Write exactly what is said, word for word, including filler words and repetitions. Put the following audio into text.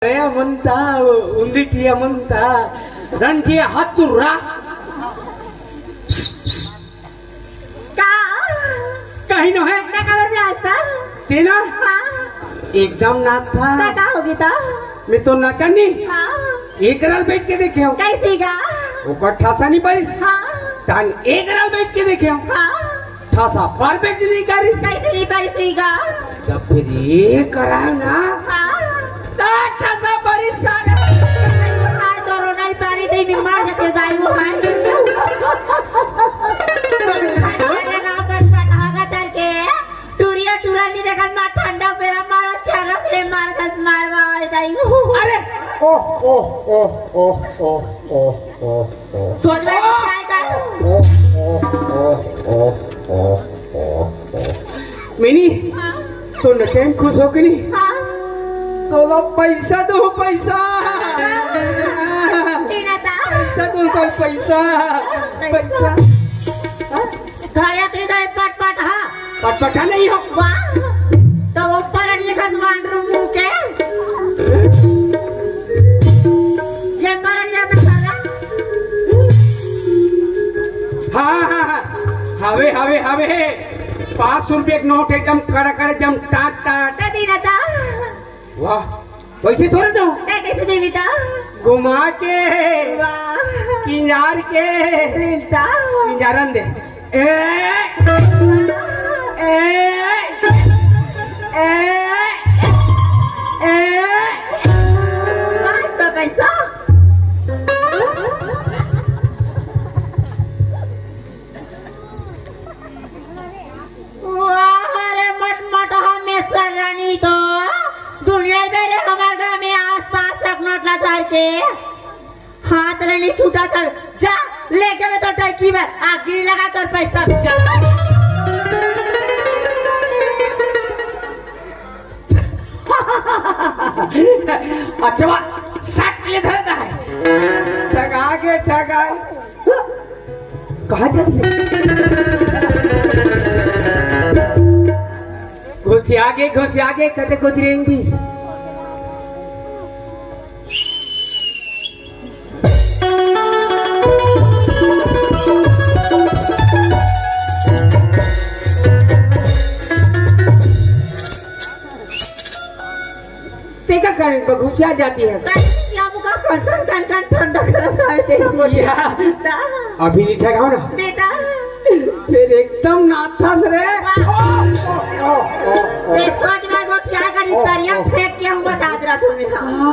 ए, मनता, उंदी ठिया मनता, रन ठिया हाथ तू रा। का? कहीं नो है। ना खबर ब्लास्टर। तेना? हाँ। एकदम नाथा। ना का होगी ता? मैं तो नाचा नहीं। हाँ। एक राल बैठ के देखे हूँ। कैसी का? ओकर ठासा नहीं परिस। हाँ। तान एक राल बैठ के देखे हूँ। हाँ। ठासा परफेक्ट नहीं करिस। कैसे नहीं परिस का? तब फिर ये करा ना। हाँ। ता ठासा परिस साला। हाय तो रोनल पारी दे निमार जाते दाई वो हाय। अरे गाँव पर पटाखा चल के टूरिया टूरा नहीं देखन मार ठंडा बेरा मार चरस रे मार दस मार मार दाई। अरे ओह ओह ओह ओह ओह ओह ओह ओह। सोच में क्या कर? ओह ओह ओह ओह ओह ओह ओह। मिनी, हाँ। तो नशे में खुश हो कि नहीं? हाँ। तोला पैसा दो, पैसा। तेरा था। पैसा दो, तो पैसा। पैसा। पैसा। हाँ? घर यात्री तो पट पट, हाँ। पटपटा नहीं हो। वाह। तो वो परन ये खसमान रूम के। ये परन ये में साला। हाँ, हाँ, हाँ। हवे, हवे, हवे। पाँच सौ रुपये के नोट एकदम कड़ाकड़, एकदम टाट, टाट। दे दी ना ता। वाह, वैसे थोड़े दो। ए, कैसे देवी ता? घुमा के, वाह। किंजार के, मिलता। किंजारन दे। ए, ए, ए, ए। बस तो पैसा। वाह रे मट मट हमेशा रानी तो दुनिया बेरे हमार गाँव में आसपास तक नोट ला धर के हाथ ले नहीं छूटा था। जा लेके मैं तो टैकी में आग गिरी लगा कर पैसा भी जा। अच्छा वाह, सट ले धरता है। ठगा के ठगा। कहाँ जा से? घुसिया गे, घुसिया गे, कते कुछ रेंग भी। तेका कारण पर घुसिया जाती है। या मुका कन कन कन कन ठंडा करत है तेरा मोटिया। या। सा। अभी नहीं ठगाओ ना। बेटा। फिर एकदम नाथस रे। वाह। ओ, ओ, ओ, ओ, ओ। ये सोच में मोटिया का निसरिया ओ, ओ। फेंक के हम बता दे रहा तुम्हें।